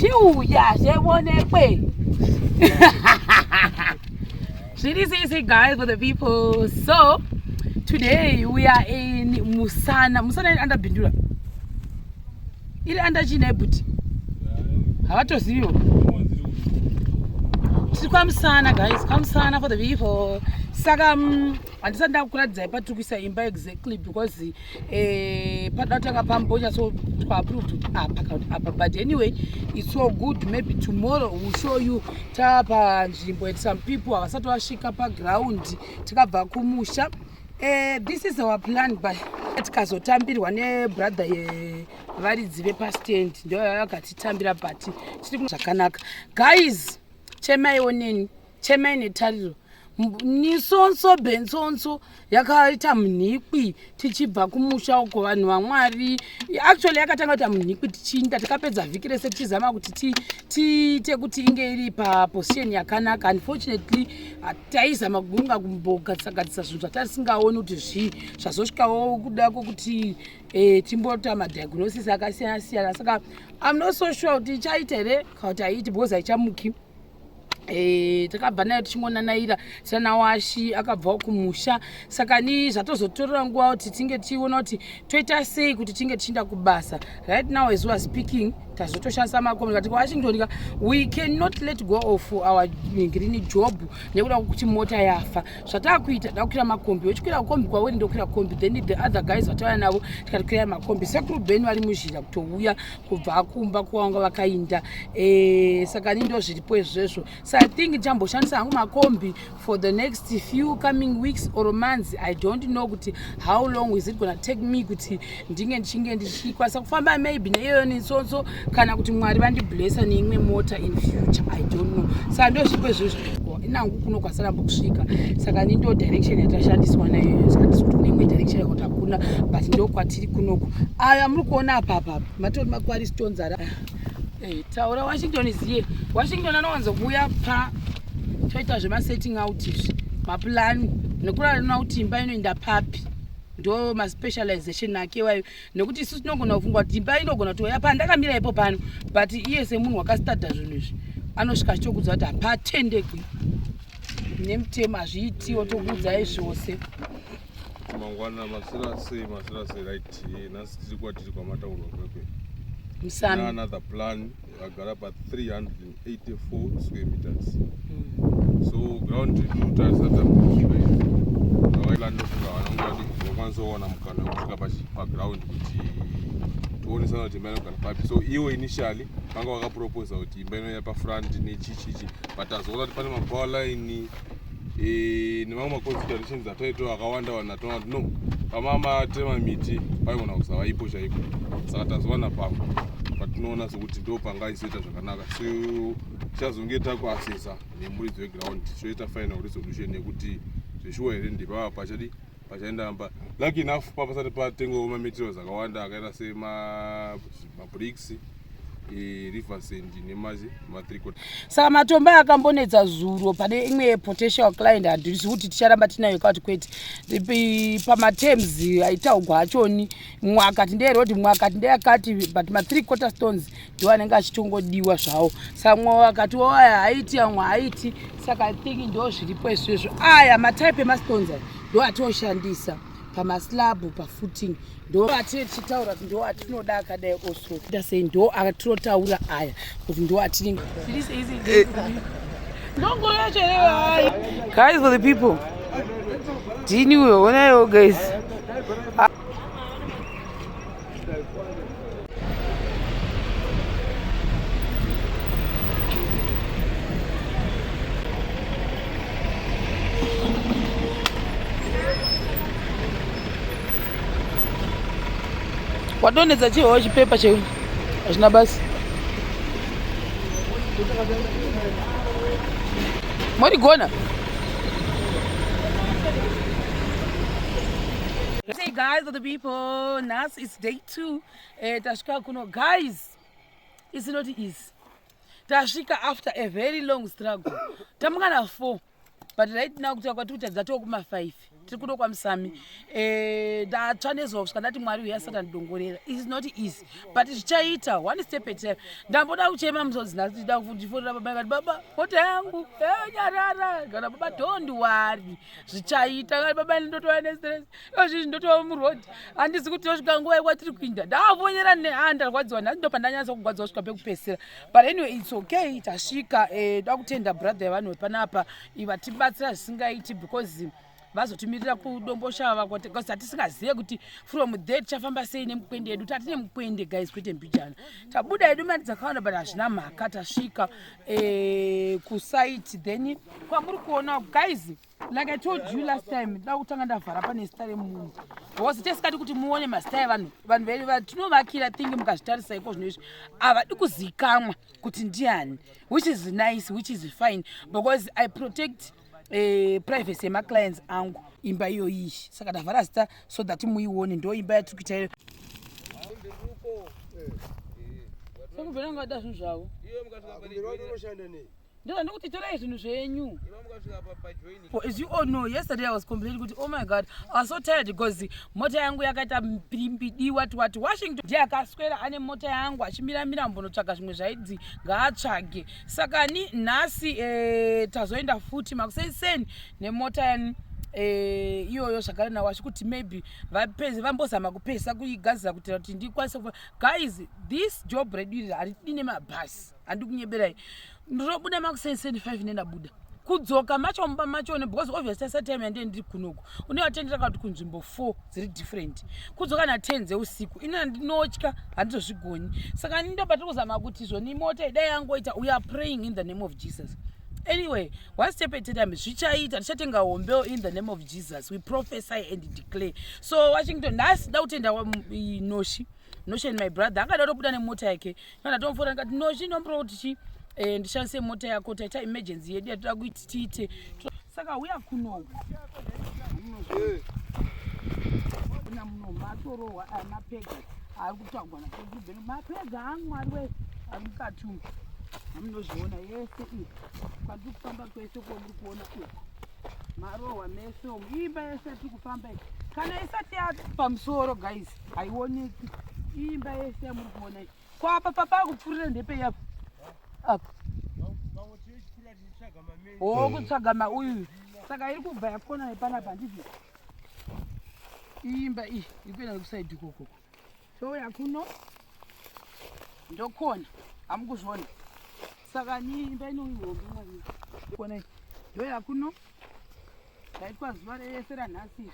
Chiuya zvionekwe. Zviri sei guys for the people. So today we are in Musana. Musana iri under Bindura. Iri under chii nhai bhuti? Havatoziviwo. Tiri kwaMusana guys, kwaMusana for the people. Saka handisati ndakuratidzai patiri kuisa imba exactly because eh, pada kutanga pambonyatsoitwa approved kuti apa kana kuti apa, but anyway it's so good. Maybe tomorrow will show you tapanzvimbo and some people havasati vasvika paground, tikabva kumusha. This is our plan, but tikazotambirwa nebrother yevaridzi vepastand, ndo yakatitambira, but tiri zvakanaka guys. Chemaiwo neni, chemai netariro. Nisonso bensonso yakaita munhikwi tichibva kumusha uko, vanhu vaMwari. Actually yakatanga kuita munhikwi tichiinda, tikapedza vhiki rese tichizama kuti tiite kuti inge iri paposition yakanaka. Unfortunately taizama kunga kumbogadzisa zvinhu zvatasingaoni kuti zvii zvazosvikawo kuda kwokuti timbota madiagnosis akasiyana siyana. Saka I'm not so sure kuti ichaita here kana kuti haiiti, because haichamuki. Takabva nayo tichingonanaira sana washi akabvawo kumusha. Saka ni zvatozotorera nguva kuti tinge tichiona kuti toita sei kuti tinge tichienda kubasa. Right now as we are speaking, tazotoshandisa makombi kati Washington ka. We cannot let go of our green job nekuda kwekuti mota yafa. Zvatakuita, dakukwira makombi, wechikwira kombi kwauri, ndokwira kombi, then the other guys vatauya navo tikati kwirai makombi. Sekuru Ben vari muzhira kutouya kubva kumba kwavanga vakainda. Saka ni ndo zviripo izvezvo. So I think ndichamboshandisa hangu makombi for the next few coming weeks or months. I don't know kuti how long is it gonna take me kuti ndinge ndichinge ndichikwanisa kufamba maybe neiyoyo nitsotso, kana kuti Mwari vandiblessa neimwe mota in future, I don't know. Saka ndo zviripo izvozvo. Inangu kuno kwasarambo kusvika, saka ni ndo direction yatashandiswa naiyoyo. Saka tisi kuti kune imwe direction yakuti hakuna, but ndo kwatiri kunoku. Aya muri kuona apa apa matori makwari stones ara. Taura Washington is here. Washington anowanzokuuya pa toita zvemasetting out izvi, maplan nekurarana kuti imba inoenda papi. Ndo maspecialization ake iwayo, nekuti isusu tinogona kufunga kuti imba inogona kutouya pandakamira ipo pano, but iye semunhu wakastadha zvinhu izvi anosvika achitokudza kuti hapatendekwi nemutemo, hazviitiwo. Tokuudzai zvose. Mangwana, masira sei, masira sei? Right, nhasi tiri kwatiri kwamataurwa kwekwe Musami. Another plan yakagara pa384 square meters. So ground tiri tambosvika ava, vanonge vakwanisa kuwana mukana wekusvika paground kuti tionesana kuti imba inogara papi. So iwo initially vanga vakaproposa kuti imba inoya pafront nechichichi, but azoona kuti pane mapower line nemamwe maconsiderations ataito akawanda wanda, toona kuti no, pamamatema miti paigona kusava ipo chaipo. Saka tazowana pamwe patinoona sekuti ndo pangaisoita zvakanaka. So tichazonge takuasesa nemuridzi weground, toita final resolution yekuti zveshuwa here ndipava pachadi pachaenda mba. Lucky enough papasati patengwawo mamaterials akawanda akaita semabricks, river sand nemazi ma3 quarter. Saka matombo aya akambonetsa zuro pane imwe potential client. Handisi kuti ticharamba tinayo kati kwete. Pamaterms aitaugwa achoni, mumwe akati ndeyeroad, mumwe akati ndeyakati, but ma3 quarter stones ndo anenge achitongodiwa zvawo. Saka mumwe akati o aya haiti, amwe haiti. Saka I think ndo zviripo izvozvo. Aya matype emastones aya ndo atioshandisa pamaslab, pafooting, ndo atiri tichitaura kuti ndo atinoda akadai also. Ita sei, ndo atinotaura aya kuti ndo atiri. Guys for the people, ndini uyo, onaiwo guys. Wadonhedza chihowo chipepa cheu, hazvina basa. Morigona. Hey guys of the people, nhasi it's day 2. Tasvika kuno guys, it's not easy. Tasvika after a very long struggle. Tamukana 4, but right now kuti kwati kuti dzatoo kuma 5. Tiri kuno kwaMusami. Ndatsva nezuva kusvika ndati, "Mwari uya, Satani dongorera." Is not easy, but zvichaita, one step at time. Ndamboda kuchema musodzi nhasi, ndichida kundifonera baba, ngati, "Baba, mota yangu." Nyarara kana baba, don't worry, zvichaita. Ngati, "Baba, ndotova nestress izvizvi, ndotova muroad, handisi kuti tosvika nguva yekwatiri kuinda." Ndavonyera ndarwadziwa nhasi, ndopandanyatsa kugwadziwa kusvika pekupesera. But anyway, it's okay, tasvika. Da kutenda brother yevanhu vepanapa vatibatsira zvisingaiti, because vazotimirira kuDomboshava, because hatisingazive kuti from there tichafamba sei nemukwende yedu. Tatine mukwende, guys, kwete mbijana. Tabuda yedu mari dzakawanda, but hazvina mhaka, tasvika kusite. Then kwamuri kuona, guys, like I told you last time, da kutanga ndavhara pane zita remunhu, because tesikati kuti muone mazita evanhu. Vanhu vedu vatinovakira thingi, mukazvitarisa iko zvino izvi, havadi kuzikamwa kuti ndiani, which is nice, which is fine, because I protect privacy yemaclients angu. Imba iyoyi, saka ndavhara zita so that muione. Ndo imba yatiri kuita iyo. Sekubvira ngada zvinhu zvavo. Ndizvo ndikuti torai zvinhu zvenyu. As you all know, yesterday I was complaining kuti, "Oh my God, I was so tired," because mota yangu yakaita mpimbidi, wati wati. Washington ndiye akaswera ane mota yangu achimiramira mbonotsvaga zvimwe zvaidzi ngaatsvage. Saka ni nhasi tazoenda futi makuseiseni nemota yani iyoyo zvakare nawashi, kuti maybe vambozama kupesa kuigadzira kuitira kuti ndikwanise. Guys, this job redu iri haritidi nemabhasi, handi kunyeberai. Ndinobuda makuseiseni 5, nendabuda kudzoka macho mumba machone, because obviously asa time yandee ndiri kunoku unovatendera kuti kunzvimbo 4 dziri different, kudzoka na10 dzeusiku. Ina ndinotya, handizozvigoni. Saka ndindoba kuzama kuti zvoni mota idai yangoita. We are praying in the name of Jesus. Anyway, one step at a time, zvichaita. Tichatenga hombewo in the name of Jesus. We prophesy and declare. So Washington nhasi da kutenda Noshi, Noshen, my brother, angada kutobuda nemota yake. Kana tomufora ndikati, "Noshi, ndomboda kuti chi ndishandise mota yako, taita emergency yedu yatoda kuti tiite." Saka uya kunoku kuna muno matorohwa aya mapega ari kutagwa nasekubheni, mapega angu, Mwari we, ari mukati umu, amunozviona yese iyi. Kwatiri kufamba kwese kwomuri kuona uku, marohwa mese umu. Imba yese yatiri kufamba iyi, kana isati yapamusoro, guys, haioneki. Imba yese yamuri kuona iyi, kwapa papaa kupfuurira ndepei apa apa o kutsvaga mauyu. Saka iri kubva yakona nepanapa, handizvo? Imba iyi iri kuenda nekuside ikokoko. Touya kuno, ndokona hamukuzviona. Saka ni imba inoihombe mwani kona iyi, ndoya kuno yaitwa zuva rese ranhasi izvi,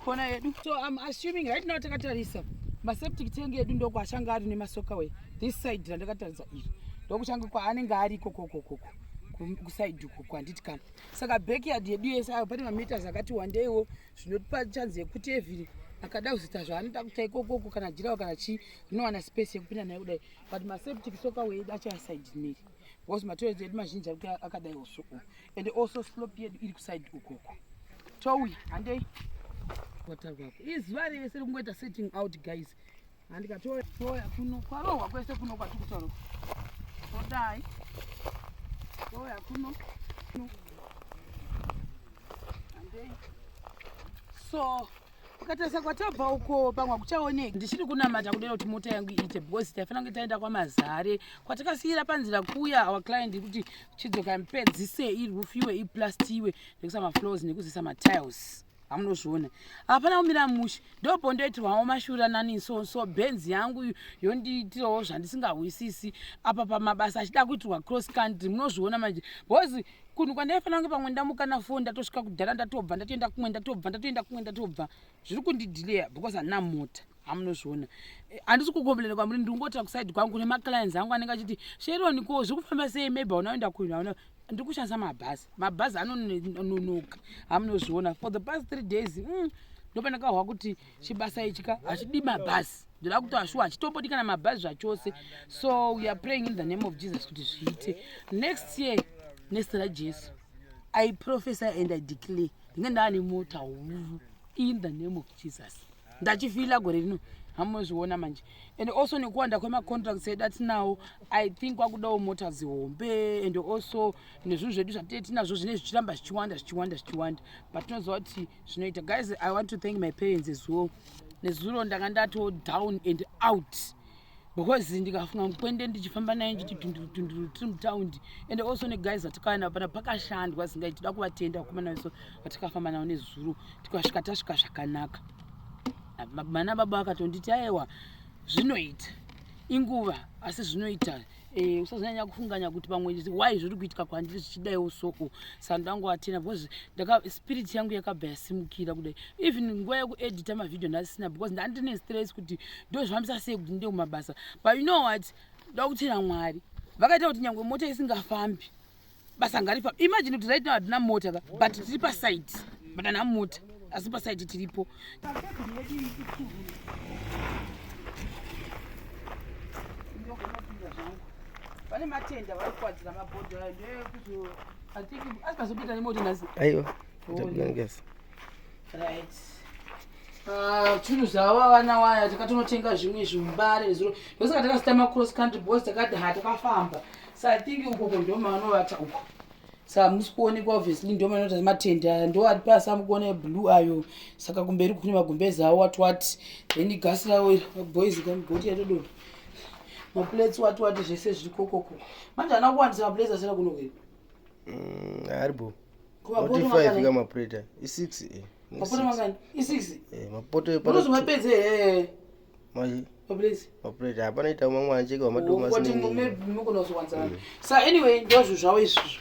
kona yedu. So I'm assuming right now, takatarisa maseptic tank edu, ndokwachanga ari nemasoakaway. This side randakatarisa iri, ndokuchange kwaanenge ari ikokokokoko kuside ukoko, handiti? Kana saka backyard yedu yese ayo pane mameters akati wandeiwo, zvinotipa chance yekuti every akada kuzoita zvaanoda kuita ikokoko, kana jirawo kana chii, rinowana space yekupinda nayo kudai. But maseptic soakaway edu achaya side neri, because matoilets edu mazhinji ari akadaiwo. So and also slope yedu iri kuside ukoko. Touya, handei kwatarwako. Izuva rese rikungoita setting out, guys. Handikatoya kuno kwarohwa kwese kuno kwatiri kutaura, todai touya kuno, handei. So ukatarisa kwatabva uko, pamwe kuchaoneki. Ndichiri kunamata kudera kuti mota yangu iite, because taifanira kunge taenda kwaMazare kwatakasiyira panzira kuya our client, kuti chidzoka mupedzise iroofiwe, iplastiwe, nekuisa mafloors, nekuzisa matiles. Hamunozviona, hapana kumira mushe. Ndobondoitirwawo mashura nani. So Benzi yangu yondiitirawo zvandisingahwisisi apa pamabasa achida kuitirwa cross country. Munozviona manje, because kunhu kwandaifanira kunge pamwe ndamuka na4, ndatosvika kudhara, ndatobva ndatoenda kumwe, ndatobva ndatoenda kumwe, ndatobva, zviri kundidhileya because handina mota. Hamunozviona. Handisi kucomplaina kwamuri, ndiri kungotira kuside kwangu nemaclients angu anenge achiti, "Sharon, ko zviri kufamba sei? Maybe haunaenda kuno, hauna." Ndiri kushandisa mabhazi, mabhazi anononoka. Hamunozviona, for the past 3 days ndopandakahwa kuti chibasa ichi ka hachidi mabhazi. Ndoda kuti ashuwa hachitombodi kana mabhazi zvachose. So we are praying in the name of Jesus kuti zviite next year, nezita raJesu. I prophesy and I declare, ndinge ndaane mota huru in the name of Jesus. Ndachifila gore rino. Hamuzviona manje. And also nekuwanda kwemacontracts edu atinawo, I think kwakudawo mota dzihombe, and also nezvinhu zvedu zvatee tinazvo zvinenge zvichiramba zvichiwanda, zvichiwanda, zvichiwanda, but tinoziva kuti zvinoita. Guys, I want to thank my parents as well. Nezuro ndanga ndato down and out because ndikafunga mukwende ndichifamba naye ndichiti tunduru tunduru tiri mutaundi, and also neguys vatakauya pana pakashandwa zingai. Toda kuvatenda vakomana veso vatakafamba navo nezuro, tikasvika, tasvika zvakanaka. Mana baba akatonditi, "Aiwa, zvinoita, inguva, asi zvinoita. Usazonyanya kufunganya kuti pamwe why zviri kuitika kwandiri zvichidaiwo." Soko saka ndangovatenda because ndaka spirit yangu yakabva yasimukira kudai. Even nguva yekuedita mavhidhio ndasina because ndandine stress kuti ndozvifambisa sei kuti ndinde kumabasa. But you know what, ndoda kutenda Mwari vakaita kuti nyange mota isingafambi, basa ngarifambi. Imagine kuti right now hatina mota ka, but tiri pasite, but handina mota, asi pasite tiripo. Pane matenda vari kuwadzira mabhodho ayo, ndeyekuzo, I think, asi pazopinda nemota nhasi. Aiwa, ndapinangesa. Right. Ah, zvinhu zvavo vana waya, takatonotenga zvimwe zvimumbare nezuro, ndosaka takazita macross country because takati ha takafamba. So I think ukoko ndo maanovata uko, saka musi kuonekwa obviously ndo maanota matende aya, ndo ari pasi amukuona eblue ayo. Saka kumberi kune magumbezi avo, wati wati, then gasi ravo iri, maboys kamigoti yatodonha, maplates, wati wati, zvese zviri kokoko. Manje hana kuwandisa maplates asina kunokwira. Aribo. Kumapoto 45 mangani? Kamapreta i6. Mapoto mangani? I6? Mapoto. Unozomapedze he maplates? Mapreta hapana, ita mamwe ancheka wamadomasi. Mugona kuzowanza vanhu. Sa anyway, ndozvo zvavo izvozvo.